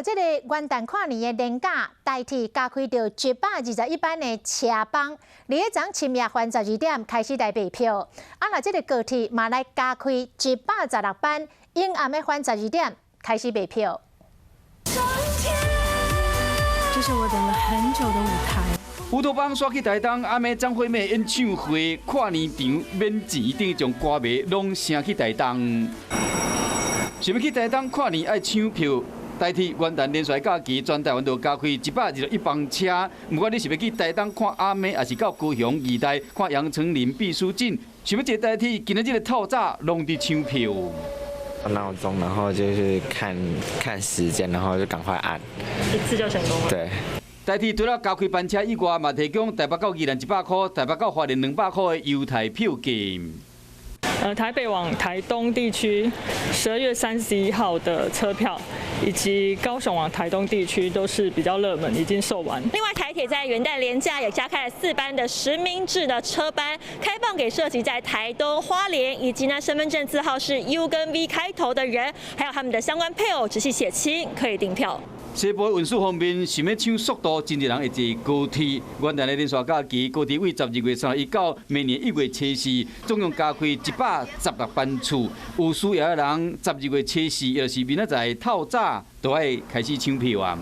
這个元旦跨年的連假，台鐵加開著121班的車班，佇咧昨深夜環12點開始來賣票。啊，若這个高鐵嘛來加開116班，湧暗的環12點開始賣票。這是我等了很久的舞台。烏托邦煞去台東，阿妹張惠妹演唱會跨年場免錢，等於將歌迷攏聲去台東。想欲去台東跨年愛搶票。台鐵元旦連續假期，全台灣都加開121班車。毋管你是欲去台東看阿妹，抑是到高雄義大看楊丞琳、畢書盡，想欲坐台鐵，今仔這个透早攏佇搶票。鬧鐘，然後就是看看時間，然後就趕快按，一次就成功了。對。台鐵除了加開班車以外，嘛提供台北到宜蘭100箍，台北到花蓮200箍的優待票價。台北往台東地區12月31號的車票，以及高雄往台東地區都是比較熱門，已經售完。另外，台鐵在元旦連假也加開了4班的實名制的車班，開放給設籍在台東、花蓮以及呢身份證字號是 U 跟 V 開頭的人，還有他們的相關配偶、直系血親可以訂票。西部運輸方面，想欲搶速度，真濟人會坐高鐵。元旦的連續假期，高鐵為12月31到明年1月24，總共加開116班次。有需要的人，12月24，抑是明仔載透早，就愛開始搶票啊。